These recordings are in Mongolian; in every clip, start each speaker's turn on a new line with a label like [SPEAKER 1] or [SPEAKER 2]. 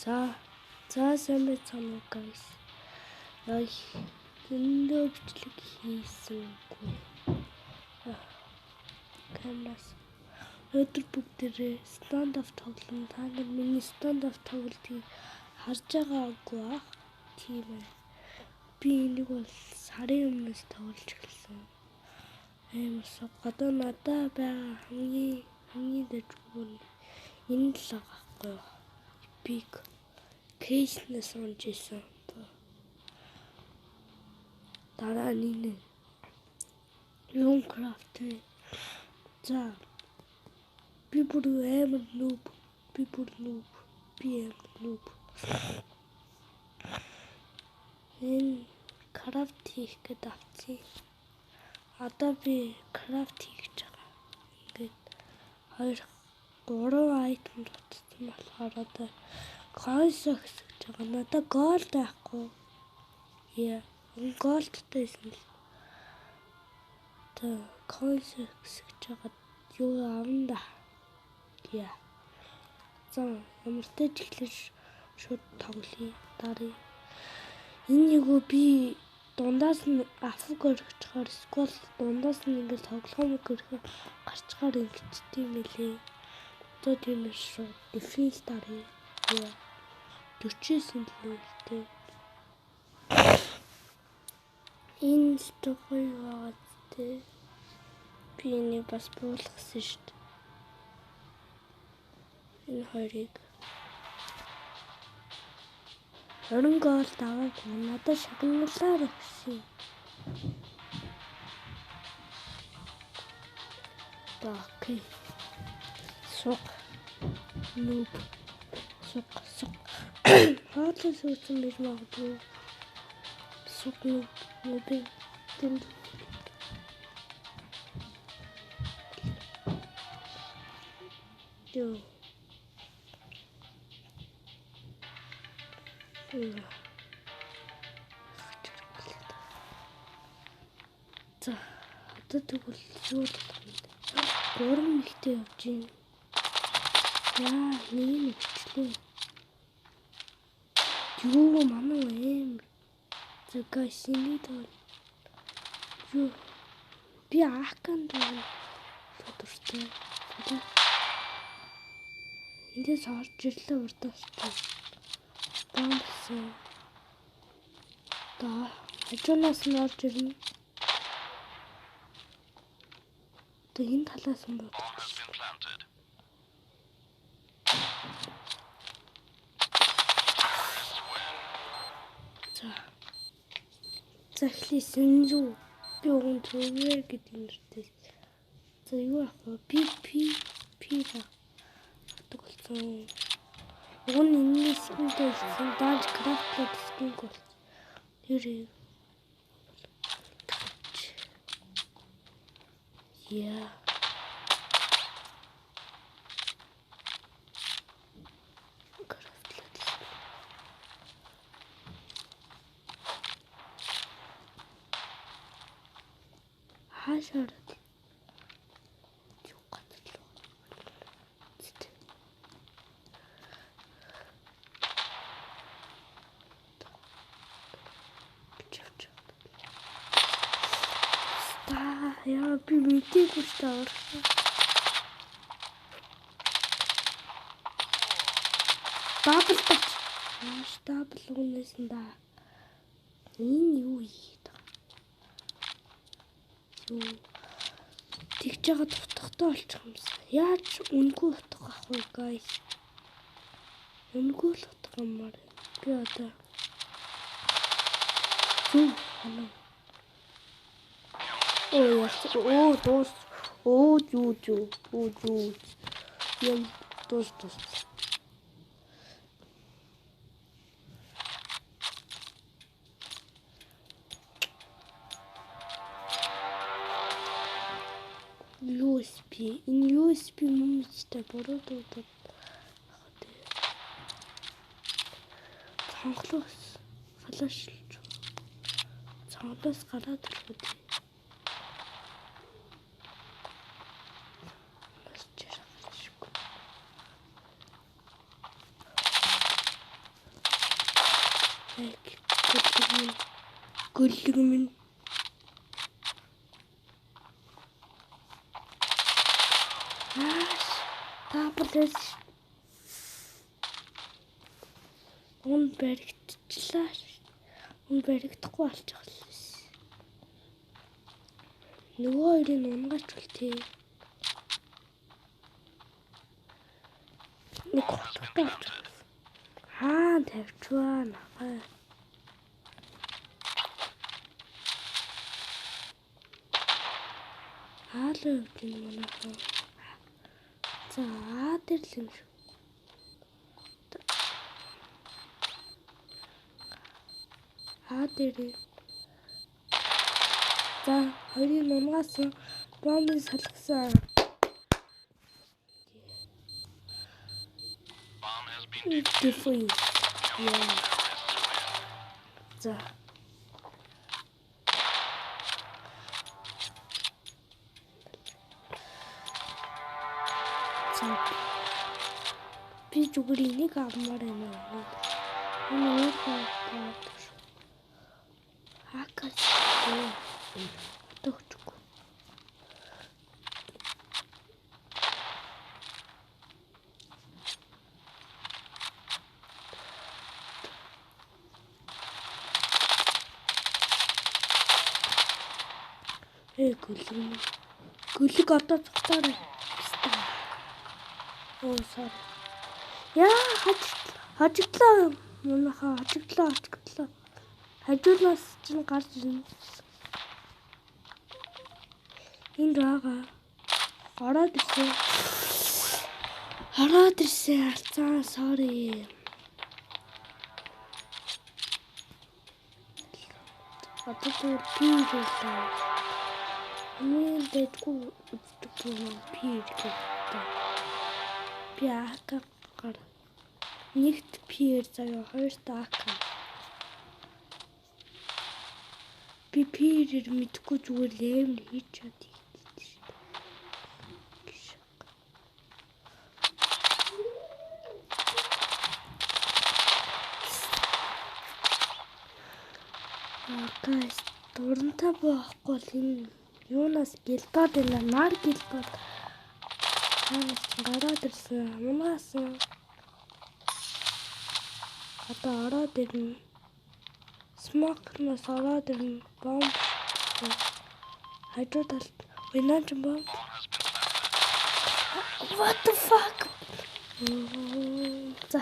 [SPEAKER 1] За за сайн байцгаана уу guys. Яг зөндөө бичлэг хийсэнгүй. Камерас өнөөдөр бүгдээрээ stand up тоглоно. Та нар миний stand up тоглолтыг харж байгаагүй ах. Тийм ээ. Би энийг бол сарын өмнөөс тоглож эхэлсэн. Амар суг. Одоо надаа байгаа хамгийн хамгийн дэжгүй нь энэ л байгаа байхгүй юу? Epic case-нээс унж исэн. Дараа нь энэ Minecraft. За би бүр амар noob. Би бүр noob. Би амар noob. Энэ craft хийх гээд авчихъя. Одоо би craft хийх гэж байгаа. Ингээд 2 3 item дутсан болохоор одоо coins гэж байгаа. Надад gold байхгүй. Яа, goldтай байсан л. Одоо coins гэж байгаа юу авна да. Яа. За, ямартай ч эхлэж шууд тоглоё. Даръя. Энэ юу би дундаас нь афг өргөчхөр эсвэл дундаас нь ингээд тоглоом өргөхөр гарчгаар ингэчтэй юм лээ. Одоо тийм шууд defense даръя. Яа. 49 левелтэй. Энэ л гоё байгаа тээ. Би энийг бас буулгасан шүү дээ. Энэ хоёрыг 20 гол аваагүй. Надад шагналаар өгсөн. Окей. Суг. Нүб. Суг суг. Хоолой суусан байж магадгүй. Суг нүб. Нүб. Тэнд. Юу. За одоо тэгвэл юу болох юм бэ? 3 нэгтэй явж байна. Яа, нэг нь өчлөө. Юу манай эм. За guys, энийг бол юу би акан даа дуртай. Эндээс орж ирлээ урдаас. Бамсан. Да, хажуунаас нь орж ирнэ. Одоо энэ талаас нь бодчих. За. За эхлэе сэнзүү. Би уган төвөр гэдэг нэртэй. За юу ах вэ? Би пи пи авдаг болсон. Уг нь энэний skin-тэй болсон. Дааж craft-лаад skin болсон. Тэр яа. Craft-лаад skin. Хаашаа ороод юу газар руу. Яа би мэдээгүй шүү дээ. Double touch. Ааш double үнэсэн да. Энэ юу хийгээд байгаа? Юу тэгж байгаа дутахтай болчих юмсан. Яаж үнэгүй утга авах вэ guys? Үнэгүй л утга юмар. Би одоо зүг ханаа. Оо оо дуус. Оо юу юу. Оо юу. Юм дуус дуус. USB. Энэ USB мөн мэжтэй буруу дуудаад цонхлоос флашлж. Цонхлоос гараад ирэх үү. Гөлөг минь. Гөлөг минь. Ааш. Таблэс. Үн баригдчихлаа. Үн баригдахгүй болчихлоо. Нөгөө хоёрыг унгаач үлтээ. Нэг хоттой болчихсон. Хаа тавьчваа нахаа. Аалаа явж байна манайхан. За аа дээр л юм шиг. Аа дээр. За хоёрын нунгаас бомбыг салгасан. Defuse. Yeah. За. За. Би зүгээр энийг авмаар байна. Энэ өөр хаагаад шүү. Хакас. Одоо өчөхгүй. Гөлөг. Гөлөг одоо цогтоорой. Оо sorry. Яа хажигдлаа манайхаа хажигдлаа. Хажуулаас чинь гарч ирнэ. Энд байгаа. Ороод ирсэн. Ороод ирсэн. Алцаа sorry. Одоо зүгээр би хэлээ. Миний дэдгүй үздэг юм би гэдэг. Би АК гар. Нэгт пир заяа, хоёрт АК. Би пирээр мэдгүй зүгээр лэм хийж чадъя. Guys, дурантай байхгүй бол энэ юунаас гэлбад байна? Нар гэлбад. Хаанаас ч гараад ирсэн. Амнаасан. Одоо ороод ирнэ. Смокнаас ороод ирнэ. Бомб. Хажуу талд. Винан ч бомб. What the fuck? За,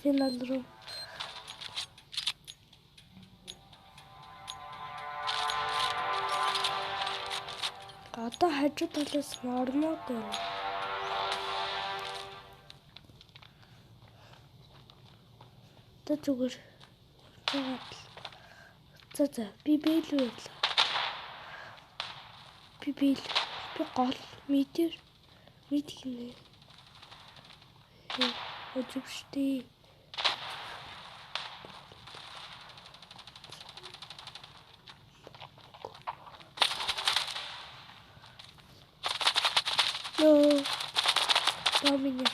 [SPEAKER 1] финал руу. Одоо хажуу талаас ормоод байна. Одоо зүгээр за за би бэлүү явлаа. Би бэл би гол мэдэр мэд хинэ. Өжөвштэй. No. Домине.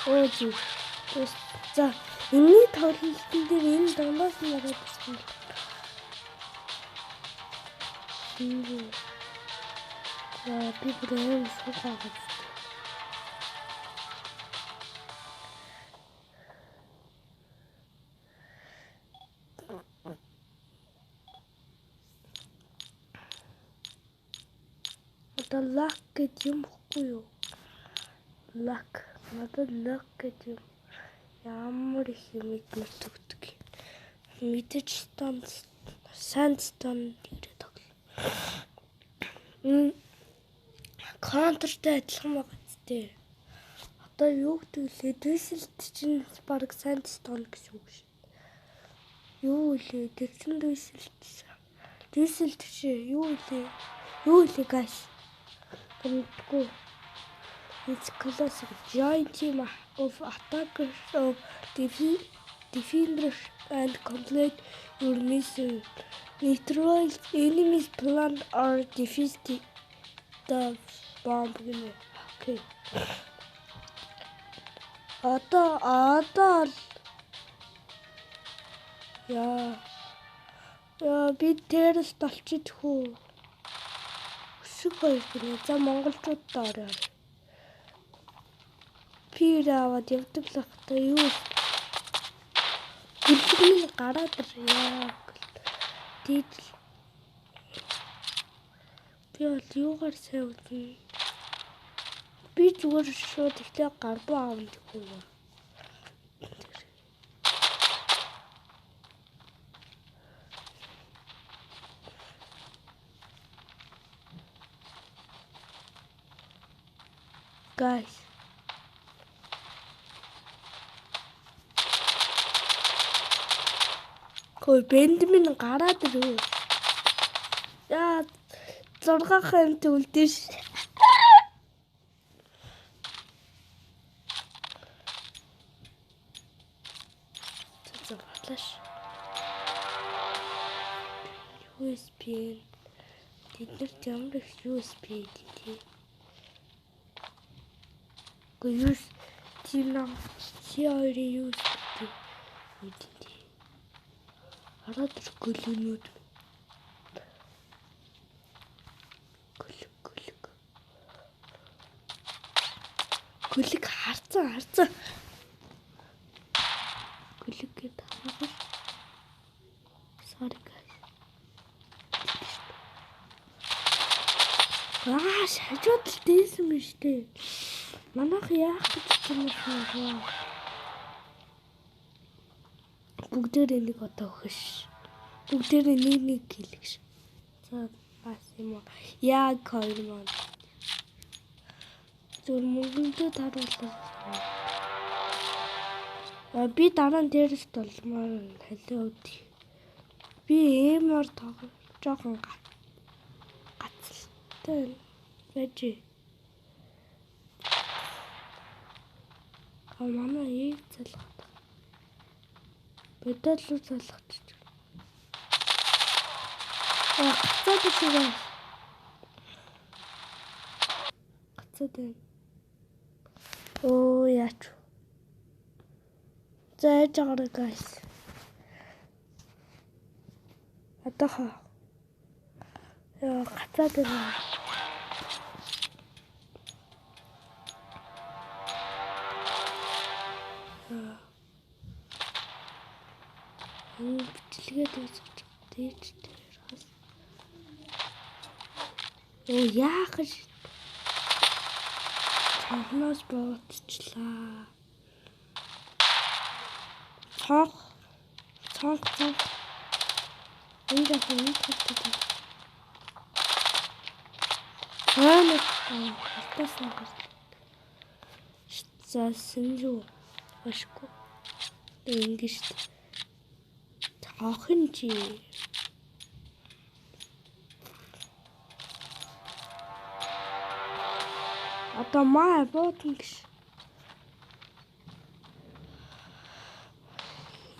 [SPEAKER 1] Өөж. За, энэний тоглолтын дээр энэ дундаас нь яриад ирсэн. За, би бүр аим суугаа гэж. Одоо лак гэж юм хгүй юу? Лак. Надад лак гэж юм ямар их юм эднэр төгдөг. Мэдээж sandstone дээрээ тоглоо. Контртай адилхан байгаа зү. Одоо юу гэдэг лээ? Дүйсэлт чинь баг sandstone гэсэн үг шин. Юу лээ? Тэр чинь дүйсэлт. Дүйсэлт чи юу лээ? Юу лээ guys? Мэдгүй. It's classic giant team of attackers of defenders and complete your mission. Neutralize enemies plant or defuse the bomb. Okay. Одоо яа. Яа, би тэрэлт олчих хүү. Өсөг хоёр гинэ. За монголчууд орё. Пир аваад явдаг л бах та юу. Гүлэг минь гараад ир. Яа. Дийдл. Би бол юугаар сайн үзнэ. Би зүгээр шууд ихтэй гарбуу аавна гэхүү. Guys. Кой бэнд минь гараад ирв. Яа 6 хамт үлдэн ш. За флаш. USB. Тэднэрт ямар их USB гэдэг. Гэхдээ юу тийм нам C2-ын USB гэдэг. Хараад ирэхгүй л өнүүд. Гөлөг гөлөг. Гөлөг харцсан. Гөлөг гэдэг хараа. Sorry guys. Аа, шажууд л дээсэн юм шүү дээ. Манайх яах гэж юм бэ? Бүгдээрээ нэг одоо өгөш. Бүгдээрээ нэг нэг хэлгэж. За бас юм уу? Яг хоёр маань. Зүр мөнгөндөө таруулаа. Би дараа нь дээрээс толмоор халиа өд. Би эмор жоохон гацалтай байж. А манай ийг залгаад. Бодол руу залгачих. Аа, гацаад байна. Гацаад байна. Оо, яач. За яаж байгаа guys. Одоо хаа. Яа, гацаад байна. Энэ бичлэгээ дуусгах дээж дээр хас. Оо яах вэ? Цонхноос буутчлаа. Цонх. Цонх. Энэ жаахан нэг талтай. Аа, хартаас нь гарч. За сэнжүү. Ашгүй. Ингэж шүү дээ. Охин чи. Одоо маа буудна гэж.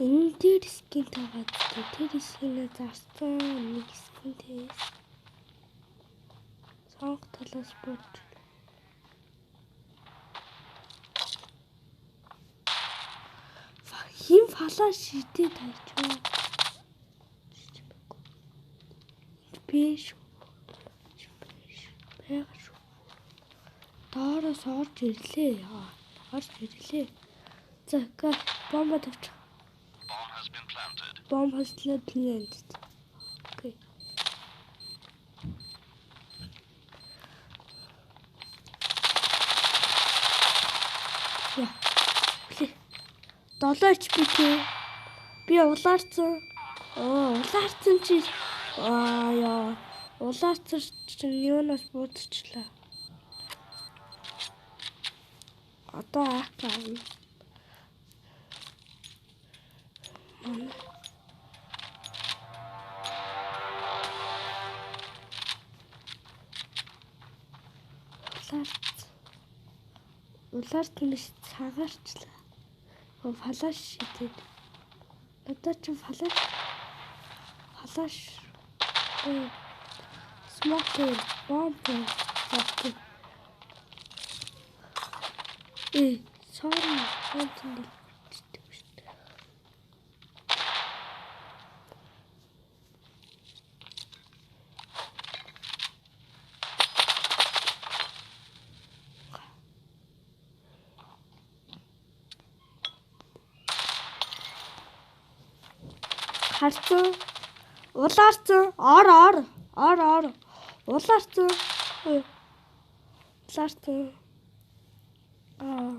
[SPEAKER 1] Энэ тэр скин тагаад тэр скинээ зарсан нэг скин тээс. Цонх талаас бууж. Хин фалаа шидээ тайчваа. Биш. Байгаа шүү. Доороос орж ирлээ. Орж ирлээ. За, бомба тавьчих. Bomb has been planted. Okay. Яа. 7 HP тий. Би улаарсан. Оо, улаарсан чи. Аа яа. Улаарсан чинь юунаас буудчихлаа. Одоо АК авна. Манай. Улаарсан биш цагаарчлаа. Флаш шидэд. Надад чи флаш смок бомб зовтой. Sorry. Ганцхан дэлгэрчдэг шүү дээ. Харцсан. Улаарцсан. Ор ор. Ор ор. Улаарцсан. Улаарцсан. Аа.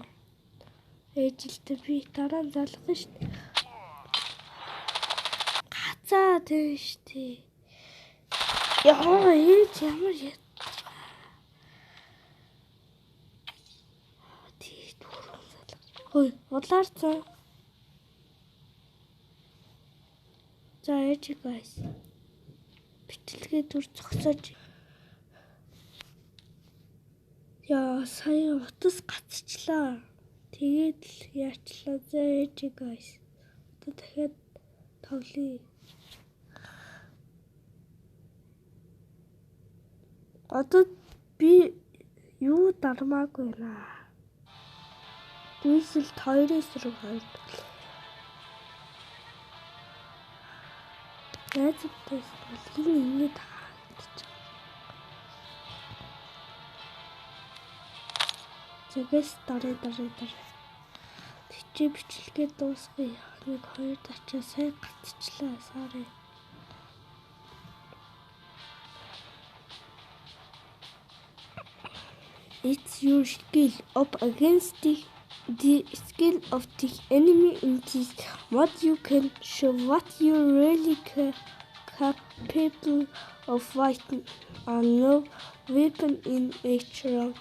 [SPEAKER 1] Ээжилтэй би дараа нь залгах шүү дээ. Гацаа тийм шүү дээ. Яа, ээж ямар яа. Тий, түрүүн залга. Хөөе, улаарцсан. За ээж guys. Бичлэгээ түр зогсоож. Яа, сая утас гацчлаа. Тэгээд л яачлаа. За ээж guys. Одоо дахиад тоглоё. Одоо би юу дармаагүй байна. Дүйсэлт 2-2. Найзуудтай бол энэ ингэж хаагдчих. Загас дараа. Тэгчээ бичлэгээ дуусгая. 1 2 тачаа сайн гацчлаа. Sorry. It's your skill up against the skill of the enemy in this mod. You can show what you're really capable of fighting a new weapon in each round.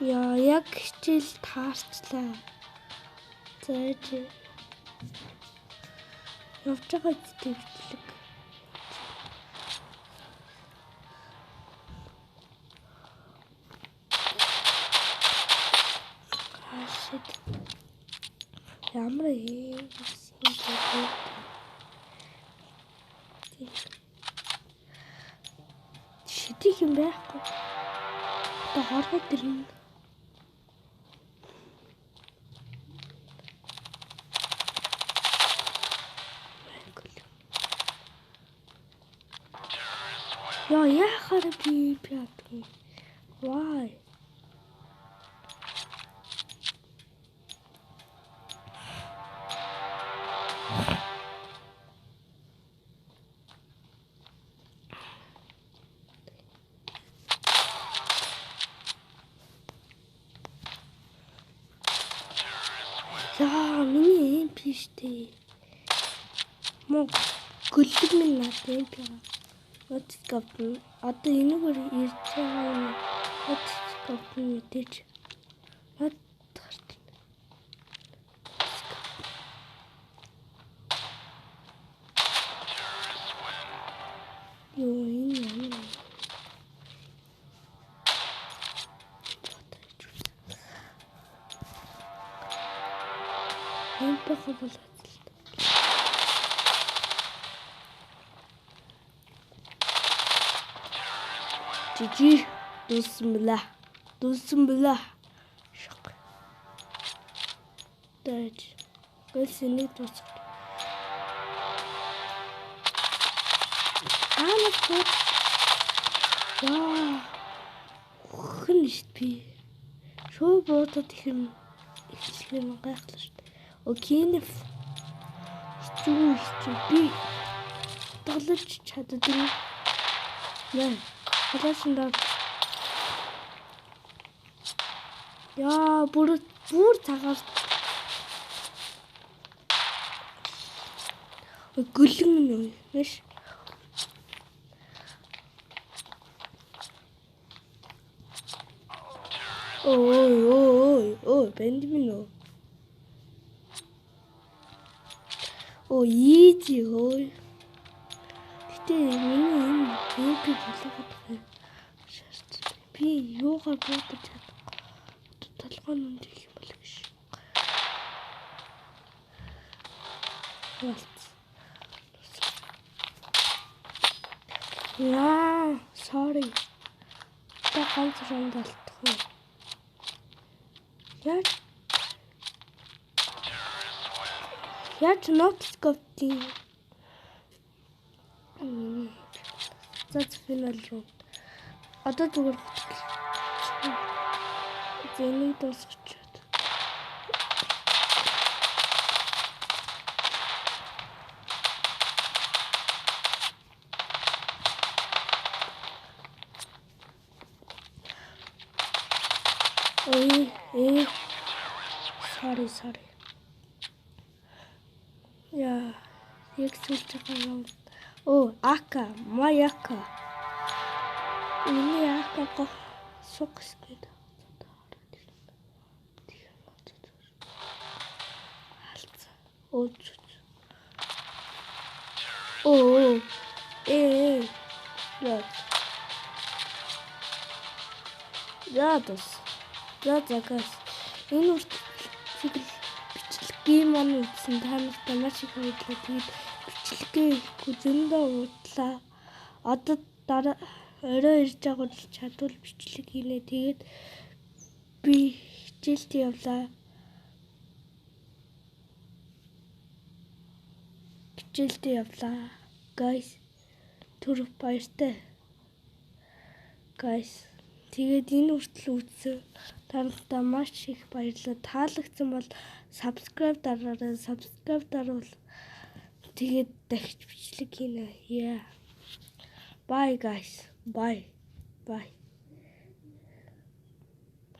[SPEAKER 1] Яа, яг хичээл таарчлаа. За явж байгаа бичлэг. Shit. Ямар юм бэ? Шидих юм байхгүй. Одоо хоргоод ирнэ. Яа, яхаар би пятгүй. Why? Яа, миний MP штэ. Мөн гөлдөг минь надад MP. Отскоп. Одоо энэгээр ирж байгаа юм. Отскоп мэдээж. Над гарч. Юу энэ юм. MP болоод. GG дууссан бэлээ. Дууссан бэлээ. Шок. Дэж. Гэлсэний дуусах. Аа гоо. Яа. Хэн шүү би. Шуу буудаад их юм эхлэх юм гайхлаа шүү. Окей. Хэцүү хэцүү би тоглож чаддаг. Нэ. Халаашин даа. Яа, бүр цагаар гөлөн нэ. Нэш. Ой, ой, ой, бэнд минь үү. Оо, easy хөөе. Гэтэ миний энэ MP болгоод байгаа. Шаарч. Би юугаар буудаж чадахгүй. Толгой нь их юм бол гэж. Болц. Яа, sorry. Та ганц раунд алдах уу? Яаж Яаж no scope-ийн за final руу. Одоо зүгээр за энийг дуусгачихад. Ой, sorry, sorry. Яа, яг сүүлж байгаа юм. Оо, AK, my AK. Миний AK го суг гэсгээд. Алдсан. Оо. Оо. Ээ. За. За тус. За за guys. Энэ хүртэл бичлэгийн маань үзсэн та нартай маш их баярлалаа. Тэгээд бичлэгээ ихгүй зөндөө уудлаа. Одоо дараа орой ирж байгаа бол чадвал бичлэг хийнэ. Тэгээд би хичээлд явлаа. Хичээлд явлаа. Guys, түр баяртай. Guys, тэгээд энэ хүртэл үзсэн та нартай маш их баярлалаа. Таалагдсан бол subscribe дараарай. Subscribe дарвал тэгээд дахиж бичлэг хийнэ. Yeah. Bye guys. Bye. Bye.